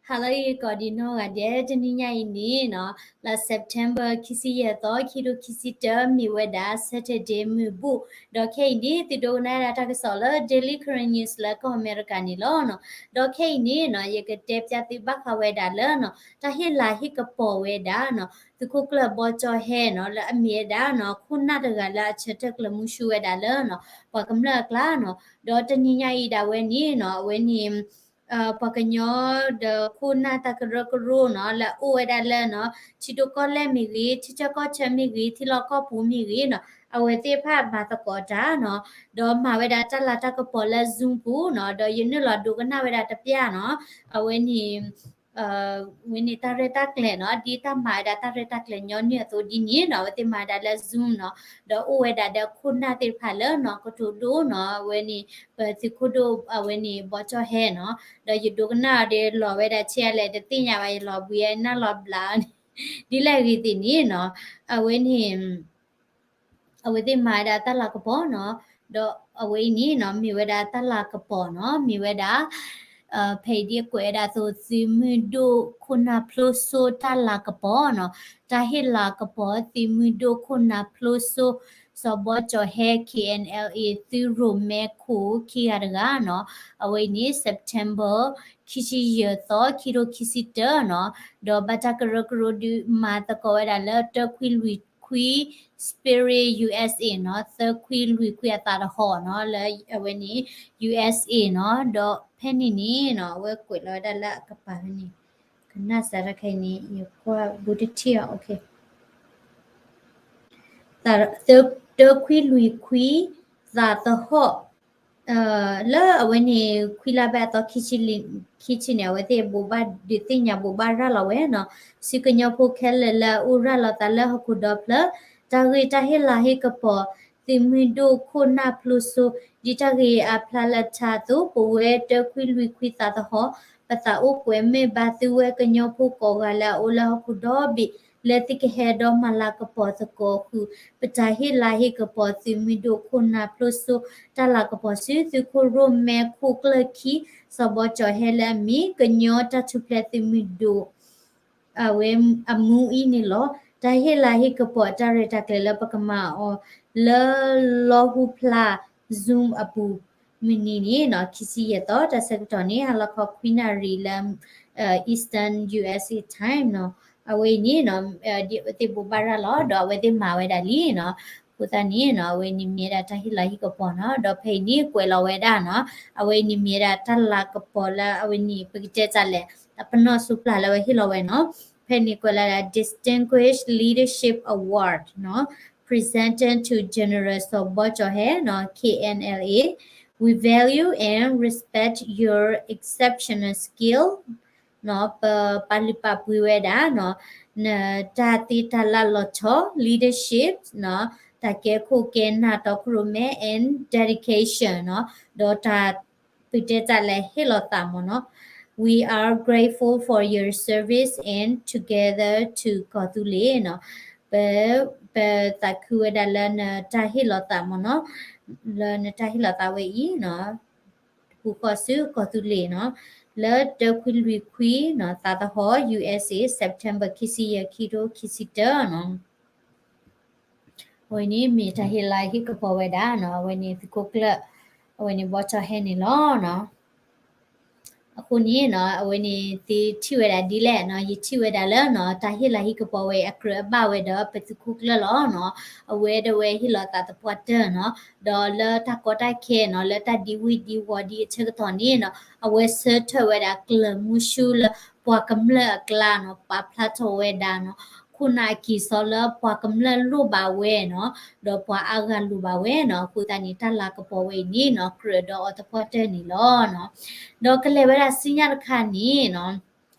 ဟါလၢအဂ့ၤကိးဒံးနီၢ်ဂၤဒဲး, တနံၤညါအံၤန့ၣ်နီၤ, လါ September ခံဆံယဲၢ်သီ ခံထိခံဆံတၢ မ့ၢ်ဝဲဒၣ် Saturday မုၢ်ဘူၣ်, ဒီးခဲအံၤန့ၣ် သုဒိကနၣ်ဝဲဒၣ်တၢ်ကစီၣ်လၢ Daily Karen News လၢကီၢ်အမဲရကၤန့ၣ်လီၤနီၤ. ဒီးခဲအံၤန့ၣ်နီၤ ယကတဲပျၢ်သုဘၣ်ဃးဝဲဒၣ်လၢနီၤ တၢ်ဟ့ၣ်လၤဟ့ၣ်ကပီၤဝဲဒၣ်နီၤ သုးခိၣ်ကျၢၢ်ဘီကၠီၣ်ဟဲနီၤ လၢအမ့ၢ်ဝဲဒၣ်နီၤ ခိၣ်နၢ်တဂၤလၢအဆၢထၢၣ်ကျၢၤမုဆူဝဲဒၣ်လၢနီၤ ပှၤကမျၢၢ်အကျါနီၤ. ဒီးတနံၤညါအံၤဒၣ်ဝဲန့ၣ်နီၤ အဝဲန့ၣ် ပှၤကညီဒီးခိၣ်နၢ်တၢ်ကရၢကရိနီၤ လၢအအိၣ်ဝဲဒၣ်လၢနီၤ ထံဒိၣ်ကီၢ်လဲၢ်မ့ၢ်ဂ့ၤ, ထံဆၢကီၢ်ဆၢမ့ၢ်ဂ့ၤ, ထံလီၢ်ကီၢ်ပူၤမ့ၢ်ဂ့ၤနီၤ အဝဲသ့ၣ်တဖၣ်မၤသကိးတၢ်နီၤ, ဒီးမၤဝဲဒၣ်တၢ်လၤတၢ်ကပီၤလၢ Zoom ပူၤနီၤ, ဒီးယနုာ်လီၤဒိကနၣ်ဝဲဒၣ်တပျၢ်နီၤ, အဝဲန့ၣ် ဝဲန့ၣ်တၢ်ရဲၣ်တၢ်ကျဲၤနီၤ, ဒ်တၢ်မၤဝဲဒၣ်တၢ်ရဲၣ်တၢ်ကျဲၤညီနုၢ်အသိးဒ်န့ၣ်နီၤ, အဝဲသ့ၣ်မၤဝဲဒၣ်လၢ Zoom နီၤ, ဒီးအိၣ်ဝဲဒၣ်ဒီးခိၣ်နၢ်သ့ၣ်တဖၣ်လၢနီၤ ကတိၤဒိနီၤ, အဝဲန့ၣ် ပသုးခိၣ်ဒိၣ် အဝဲန့ၣ် ဘီကၠီၣ်ဟဲနီၤ, ဒီးယဒိကနၣ်အီၤဒီးလီၤဝဲဒၣ်ဆံးအါလဲၣ် တသ့ၣ်ညါဘၣ် ယလီၤဘှံးအနၢ်လီၤဘျးအီၤန့ၣ် ဒ်လဲၣ်ဂ့ၤသ့ၣ်န့ၣ်နီၤ, အဝဲန့ၣ် အဝဲသ့ၣ်မၤဝဲဒၣ်တၢ်လၤကပီၤနီၤ, ဒီးအဝဲအံၤန့ၣ်နီၤ မ့ၢ်ဝဲဒၣ်တၢ်လၤကပီၤနီၤ, မ့ၢ်ဝဲဒၣ် ဖဲအံၤဒ်အကွဲးဝဲဒၣ်အသိး သုးမုၢ်ဒိၣ်ခိၣ်နၢ်ဖျိစိတၢ်လၤကပီၤနီၤ, တၢ်ဟ့ၣ်လၤကပီၤသုးမုၢ်ဒိၣ်ခိၣ်နၢ်ဖျိစိ စီၤဘီကၠီၣ်ဟဲ K N L A သုးရိၣ်မဲခိၣ်ခံဂၤတဂၤနီၤ, အဝဲအံၤန့ၣ် September ခံဆံယဲၢ်သီ ခံထိခံဆံတၢနီၤ, ဒီးဘၣ်တၢ်ကရၢကရိဒုးမၤသကိးဝဲဒၣ်လၢ တၢခွံလွံၢ်ခွံ Spirit U S A နီၤ, သၢခွံလွံၢ်ခွံအသးတဟီၣ်နီၤ, လၢအဝဲန့ၣ် U S A နီၤ, ဒီးဖဲန့ၣ်န့ၣ်နီၤ အဝဲကွဲးလီၤဝဲဒၣ်လၢအကပၤဖဲန့ၣ်, ကနၣ်စးတၢ်ခဲအံၤန့ၣ် ယကွၢ်ဘူးတထံၣ်အီၤ, တၢခွံလွံၢ်ခွံ သးသဟီၣ် လၢအဝဲန့ၣ် ခွံလါဘၣ်အသီ ခံဆံန့ၣ် အဝဲသ့ၣ်ဘိးဘၣ်ဒုးသ့ၣ်ညါဘိးဘၣ်ရၤလီၤဝဲနီၤ, ဆူကညီဖိခဲလၢာ်လၢအအိၣ်ရၤလီၤသးလၢဟီၣ်ခိၣ်ဒီဖျၢၣ်, တၢ်ဂ့ၢ်တၢ်ဟ့ၣ်လၤဟ့ၣ်ကပီၤ သုးမုၢ်ဒိၣ်ခိၣ်နၢ်ဖျိစိ, ဒ်တၢ်ဂ့ၢ်အါဖျါလၢထါအသိး ပဝဲတၢခွံလွံၢ်ခွံသးသဟီၣ် ပသးအိၣ်ကွဲမုာ်ဘၣ်သုဝဲကညီဖိကိးဂၤလၢအအိၣ်လၢဟီၣ်ခိၣ်ဒီဘ့ၣ် လၢသုကဟဲဒီးမၤလၤကပီၤသကိးဃုာ် ပတၢ်ဟ့ၣ်လၤဟ့ၣ်ကပီၤသုးမုၢ်ဒိၣ်ခိၣ်နၢ်ဖျိစိ တၢ်လၤကပီၤဆူသုးခိၣ်ရိၣ်မဲခိၣ်ကျၢၢ်ခံ စီၤဘီကၠီၣ်ဟဲလၢအမ့ၢ် ကညီတၢ်ထူၣ်ဖျဲးသုးမုၢ်ဒိၣ် အဝဲအမူအံၤန့ၣ်လီၤ. တၢ်ဟ့ၣ်လၤဟ့ၣ်ကပီၤတၢ်ရဲၣ်တၢ်ကျဲၤလၢပကမၤအီၤ လၢလီဟူဖျါ Zoom အပူၤ မုၢ်နံၤန့ၣ်နီၤ ခံဆံယဲၢ်သီ တၢ်ဆၢကတီၢ်န့ၣ် ဟါလီၤခီခွံနၣ်ရံၣ်လၢ Eastern U S A time နီၤ. အဝဲအံၤန့ၣ်နီၤ ဒ်အဝဲသ့ၣ်ဘိးဘၣ်ရၤလီၤ ဒီးအဝဲသ့ၣ်မၤဝဲဒၣ်လံနီၤ. အဃိသတးန့ၣ်နီၤ အဝဲန့ၣ်မ့ၢ်ဝဲဒၣ်တၢ်ဟ့ၣ်လၤဟ့ၣ်ကပီၤနီၤ. ဒီးဖဲအံၤန့ၣ်ကွဲးလီၤဝဲဒၣ်နီၤ အဝဲအံၤန့ၣ်မ့ၢ်ဝဲဒၣ်တၢ်လၤကပီၤလၢအဝဲန့ၣ် ပကတဲတၢ်လဲၣ် တၢ်ပနီၣ်ဆူပျၢ်လၢအဝဲဟ့ၣ်လီၤဝဲနီၤ. ဖဲန့ၣ်ကွဲးလီၤဒၣ် Distinguished Leadership Award နီၤ presented to General စီၤဘီကၠီၣ်ဟဲနီၤ K N L A. We value and respect your exceptional skill နီၤ ပပာ်လုၢ်ပာ်ပှ့ၤဝဲဒၣ်နီၤ နတၢ်သ့တၢ်လၢလီၤဆီ leadership နီၤ တၢ်ကဲခိၣ်ကဲနၢ်တီခိၣ်ရိၣ်မဲ and dedication နီၤ ဒီးတၢ် ပတဲတၢ်လၢဟ့ၣ်လီၤသးမ့ၢ်နီၤ. We are grateful for your service and together to ကီၢ်သူလ့ၤနီၤ. ပ ပသးခုဝဲဒၣ်လၢနတၢ်ဟ့ၣ်လီၤသးမ့ၢ်နီၤ လၢနတၢ်ဟ့ၣ်လီၤသးဝဲအံၤနီၤ တပူၤဃီဆူကီၢ်သူလ့ၤနီၤ လၢတၢခွံလွံၢ်ခွံနီၤ သးသဟီၣ် U S A September ခံဆံယဲၢ် ခံထိခံဆံတၢနီၤ. အဝဲန့ၣ်မ့ၢ်တၢ်ဟ့ၣ်လၤဟ့ၣ်ကပီၤဝဲဒၣ်နီၤ အဝဲန့ၣ်သုးခိၣ်ကျၢၢ် အဝဲန့ၣ်ဘီကၠီၣ်ဟဲန့ၣ်လီၤနီၤ. အဃိန့ၣ်နီၤ အဝဲန့ၣ်သုထံၣ်ဝဲဒၣ်ဒ်လဲၣ်နီၤ ယထံၣ်ဝဲဒၣ်လၢနီၤ တၢ်ဟ့ၣ်လၤဟ့ၣ်ကပီၤဝဲအကြၢးအဘၣ်ဝဲဒီးပသုးခိၣ်ကျၢၢ်လီၤနီၤ. အဝဲဒၣ်ဝဲဟ့ၣ်လီၤသးသပှၢ်တၢၢ်နီၤ ဒီးလၢတၢ်ကီတၢ်ခဲနီၤ လၢတၢ်ဒံဝံၣ်ဒံဝီၤဒံအဆၢကတီၢ်န့ၣ်နီၤ အဝဲဆၢထၢၣ်ဝဲဒၣ်ကျၢၤမုဆူလၢပှၤကမျၢၢ်အကျါနီၤ ပာ်ဖျါထီၣ်ဝဲဒၣ်နီၤ ခိၣ်နၢ်အကံၢ်စီလၢပှၤကမျၢၢ်လိၣ်ဘၣ်ဝဲနီၤ ဒီးပှၤအါဂၤလိၣ်ဘၣ်ဝဲနီၤ. အဃိသတးန့ၣ် တၢ်လၤကပီၤဝဲအံၤန့ၣ်နီၤ ကြၢးဒီးအီၤသပှၢ်တၢၢ်န့ၣ်လီၤနီၤ. ဒီးကလဲၤဝဲဒၣ်ဆူညါတခါန့ၣ်နီၤ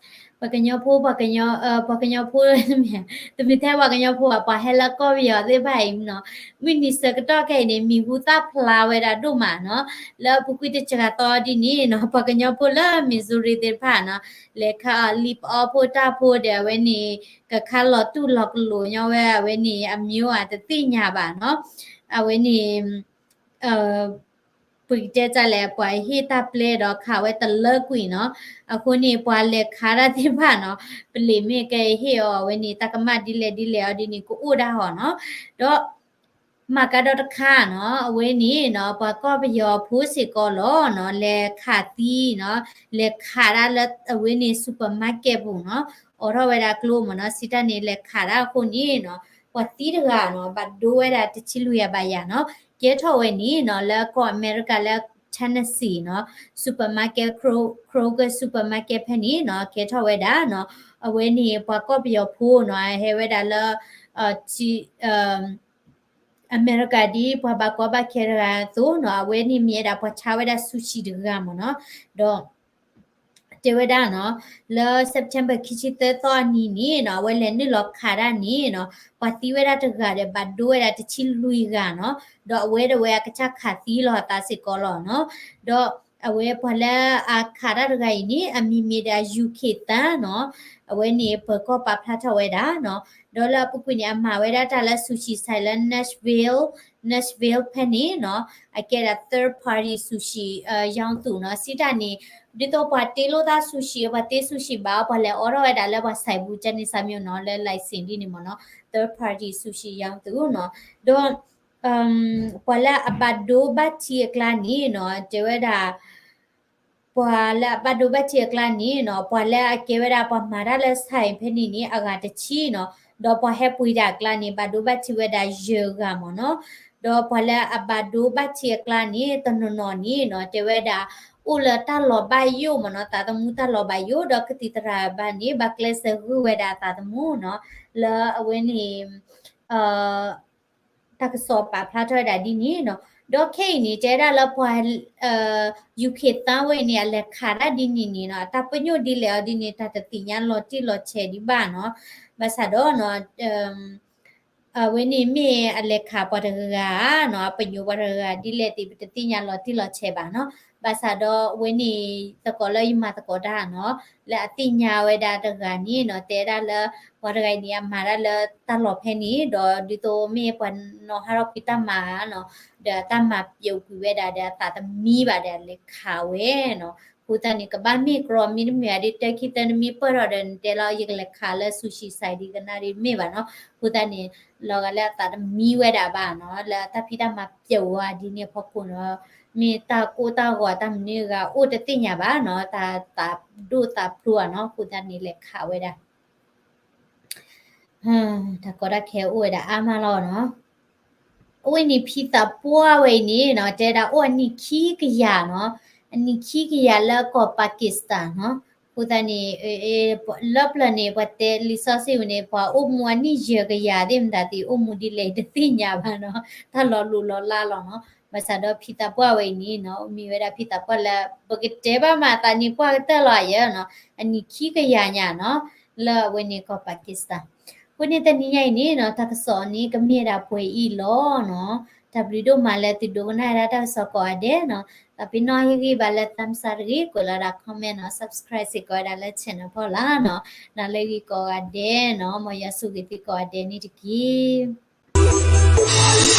ပှၤကညီဖိ ပှၤကညီ ပှၤကညီဖိ တမ့ၢ်ထဲပှၤကညီဖိဘၣ် ပှၤဟဲလၢကီၢ်ပယီၤသ့ၣ်တဖၣ်အံၤနီၤ မုၢ်နံၤဆၢကတီၢ်ခဲအံၤန့ၣ် မံၤဟူသၣ်ဖျါဝဲဒၣ်ဒိၣ်မးနီၤ လၢအပူၤကွံာ်တစှၤသီဒ်န့ၣ်နီၤ ပှၤကညီဖိလၢ Missouri သ့ၣ်တဖၣ်နီၤ လဲၤခါအီၤလံပအီဖိတၢ်ဖိဒီးအဝဲန့ၣ် ကခါလီၤတူၢ်လီၤကလိာ်ညီဝဲအဝဲန့ၣ် အမျိုးဧါ တသ့ၣ်ညါဘၣ်နီၤ အဝဲန့ၣ် ပကတဲတၢ်လဲၣ် ပှၤဟ့ၣ်တၢ်ပျဲဒီးခးဝဲတလၢကွံာ်နီၤ, အဃိန့ၣ် ပှၤလဲၤခးတၢ်သ့ၣ်တဖၣ်နီၤ, ပလံးမ့ၢ်ကဟ့ၣ်အီၤအဝဲန့ၣ် တၢ်ကမၣ်ဒ်လဲၣ်ဒ်လဲၣ်အီၤဒ်န့ၣ် ကအိၣ်ဒၣ်ဟီနီၤ, ဒီး မၤကါဒီတခါနီၤ, အဝဲန့ၣ်နီၤ ပှၤကီၢ်ပယီၤဖိစ့ၢ်ကီးလီၤနီၤ, လဲၤခးသံနီၤ, လဲၤခးဒၣ်လၢအဝဲန့ၣ် supermarket ပူၤနီၤ, အိးထီၣ်ဝဲဒၣ်ကျိမ့ၢ်နီၤ, စံးတၢ်န့ၣ် လဲၤခးဒၣ်အဃိန့ၣ်နီၤ, ပှၤသံတဂၤနီၤ, ဘၣ်ဒိဝဲဒၣ်တဆံလွံၢ်ဂၤဘၣ်ယၤနီၤ, ကဲထီၣ်ဝဲန့ၣ်နီၤ, လၢကီၢ်အမဲရကၤလၢ Tennessee နီၤ, supermarket, Kro-, Kroger supermarket ဖဲန့ၣ်နီၤ, ကဲထီၣ်ဝဲဒၣ်နီၤ, အဝဲန့ၣ်ပှၤကီၢ်ပယီၤဖိနီၤ, ဟဲဝဲဒၣ်လၢ အမဲရကၤဒ်ပှၤဘၣ်ကီဘၣ်ခဲတဂၤအသိးနီၤ, အဝဲန့ၣ်မ့ၢ်ဝဲဒၣ်ပှၤဆါဝဲဒၣ် sushi တဂၤမ့ၢ်နီၤ, ဒီး တဲဝဲဒၣ်နီၤ, လၢ September ခံဆံသၢသီအနံၤန့ၣ်နီၤ, အဝဲလဲၤနုာ်လီၤခးဒၣ်န့ၣ်နီၤ, ပှၤသံဝဲဒၣ်တဂၤဒီး ဘၣ်ဒိဝဲဒၣ်တဆံလွံၢ်ဂၤနီၤ, ဒီးအဝဲဒၣ်ဝဲအကစၢ်ခးသံလီၤအသးစ့ၢ်ကီးလီၤနီၤ, ဒီးအဝဲပှၤလၢအခးတၢ်တဂၤအံၤန့ၣ် အမံၤမ့ၢ်ဒၣ် ယူၤခ့းသၣ်နီၤ, အဝဲန့ၣ်ပၢၤကီၢ်ပာ်ဖျါထီၣ်ဝဲဒၣ်နီၤ, ဒီးလၢအပူၤကွံာ်န့ၣ် အမၤဝဲဒၣ်တၢ်လၢ sushi ဆိုင် လၢ Nashville, Nashville ဖဲန့ၣ်နီၤ, အကဲဒၣ် third party sushi ရောင်းသူနီၤ, စံးတၢ်န့ၣ် ဒ်သိးပှၤတ့လိာ်သး sushi ပှၤတ့ sushi ဘၣ် ပှၤလဲၤအိးထီၣ်ဝဲဒၣ်လၢပှၤ ဆိုင် ပူၤ ကန့ၣ် စၢ်မ့ၢ်နီၤ, လၢ license ဒ်န့ၣ်မ့ၢ်နီၤ, third party sushi ရောင်းသူနီၤ, ဒီး ပှၤလၢအဘၣ်ဒိဘၣ်ထံးအကျါန့ၣ်နီၤ, တဲဝဲဒၣ် ပှၤလၢအဘၣ်ဒိဘၣ်ထံးအကျါန့ၣ်နီၤ, ပှၤလၢအကဲဝဲဒၣ်ပှၤမၤတၢ်လၢ ဆိုင် ဖဲန့ၣ်န့ၣ် အဂၤတဆံနီၤ, ဒီးပှၤဟဲပှ့ၤတၢ်အကျါန့ၣ် ဘၣ်ဒိဘၣ်ထံးဝဲဒၣ်ယဲၢ်ဂၤမ့ၢ်နီၤ, ဒီးပှၤလၢအဘၣ်ဒိဘၣ်ထံးအကျါန့ၣ် တနီၤနီၤန့ၣ်နီၤ, တဲဝဲဒၣ် အိၣ်လၢတၢ်လီၤဘၣ်ယိၣ်မ့ၢ်နီၤ, သးသမူတၢ်လီၤဘၣ်ယိၣ် ဒီးကသံၣ်သရၣ်ဘၣ်န့ၣ် ဘၣ်ကျဲးစၢးဂုာ်ဝဲဒၣ်အသးသမူနီၤ, လၢအဝဲန့ၣ် တၢ်ကစီၣ်ပာ်ဖျါထီၣ်ဝဲဒၣ်ဒ်န့ၣ်နီၤ, ဒီးခဲအံၤန့ၣ် တဲဒၣ်လၢပှၤ ယူၤခ့းသၣ်ဝဲအံၤန့ၣ် အလဲၤခးဒၣ်ဒ်န့ၣ်န့ၣ်နီၤ, တၢ်ပညိၣ်ဒ်လဲၣ်အီၤဒ်န့ၣ် တၢ်တသ့ၣ်ညါလီၤတံၢ်လီၤဆဲးဒံးဘၣ်နီၤ, ဘၣ်ဆၣ်ဒီးနီၤ အဝဲန့ၣ်မ့ၢ်အလဲၤခးပှၤတဂၤဧါနီၤ, အပညိၣ်ပှၤတဂၤဒ်လဲၣ်သ့ၣ် ပတသ့ၣ်ညါလီၤတံၢ်လီၤဆဲးဘၣ်နီၤ, ဘၣ်ဆၣ်ဒီးအဝဲန့ၣ် သကိးလၢယမၤသကိးတၢ်နီၤ, လၢအသ့ၣ်ညါဝဲဒၣ်တဂၤန့ၣ်နီၤ, တဲဒၣ်လၢ ပှၤတဂၤအံၤန့ၣ် အမၤတၢ်လၢတၢ်လီၢ်ဖဲန့ၣ် ဒီးဒ်သိးမ့ၢ်ပှၤနီၤဟးထီၣ်ကွံာ်တၢ်မၤနီၤ, ဒီးအတၢ်မၤပျိာ်ကွံာ်ဝဲဒၣ်ဒီးအသးသမံဘၣ်ဒီး အလဲၤခးဝဲနီၤ, အဃိသတးန့ၣ် ကဘၣ်မ့ၢ်ကြီမံၤတမံၤဧါဒ် တၢ်ခံသၢနမံၤပၢၢ်ထီၣ်ဒီး နတဲလီၤ ယကလဲၤခးလၢ sushi ဆိုင် ဒ်ကနၣ်ဒ်မ့ၢ်ဘၣ်နီၤ, အဃိသတးန့ၣ် လီၤဂာ်လၢအသးသမံဝဲဒၣ်ဘၣ်နီၤ, လၢအတၢ်ဖံးတၢ်မၤပျိာ်ဝဲဒ်န့ၣ်အဖီခိၣ်နီၤ, မ့ၢ်တၢ်ကိၢ်တၢ်ဂီၤတၢ်မနုၤဂၤအိၣ်တသ့ၣ်ညါဘၣ်နီၤ, တၢ်သးဒိၣ်သးဖျိးဧါနီၤ, အဃိသတးန့ၣ်လဲၤခးဝဲဒၣ် တၢ်ကီတၢ်ခဲအိၣ်ဝဲဒၣ်အါမးလီၤနီၤ, အဝဲန့ၣ်ဖံသးပှၢ်ဝဲအံၤန့ၣ်နီၤ, တဲဒၣ်အိၣ်အနံၣ်ခံကယၤနီၤ, အနံၣ်ခံကယၤလၢကီၢ် Pakistan နီၤ, အဃိသတးန့ၣ် လၢပျၢၤန့ၣ် ပှၤတဲလံာ်စီဆှံပူၤန့ၣ် ပှၤအိၣ်မူအနံၣ်ယဲၢ်ကယၤသ့ၣ်မတၤသ့ၣ် အိၣ်မူဒ်လဲၣ်တသ့ၣ်ညါဘၣ်နီၤ, တၢ်လီၤလိၣ်လီၤလးလီၤနီၤ, ဘၣ်ဆၣ်ဒီးဖံသးပှၢ်ဝဲအံၤန့ၣ်နီၤ, မ့ၢ်ဝဲဒၣ်ဖံသးပှၢ်လၢ ပကတဲဘၣ်မးသးနံၣ်ပှၢ်ကတၢၢ်လီၤယဲနီၤ, အနံၣ်ခံကယၤညါနီၤ, လၢအဝဲန့ၣ်ကီၢ် Pakistan အဃိန့ၣ်တနံၤညါအံၤန့ၣ်နီၤ, တၢ်ကစီၣ်န့ၣ် ကမ့ၢ်ဒၣ်ပှဲၤအံၤလီၤနီၤ, တၢ်ဘျုးဒိၣ်မးလၢသုဒိကနၣ်ဝဲဒၣ်တၢ်ကစီၣ်ကိးဂၤဒဲးနီၤ, သးပ့ၤနီၣ်ဟ့ၣ်ဂံၢ်ဘၣ်လၢ thumbs up တဂ့ၤ, ကွဲးလီၤဒၣ် comment နီၤ, subscribe စ့ၢ်ကီးဝဲဒၣ်လၢ channel ဖီလာ်နီၤ, နၤလၢဂ့ၤကိးဂၤဒဲးနီၤ, မ်ယွၤဆိၣ်ဂ့ၤသုကိးဂၤဒဲးန့ၣ်တက့ၢ်.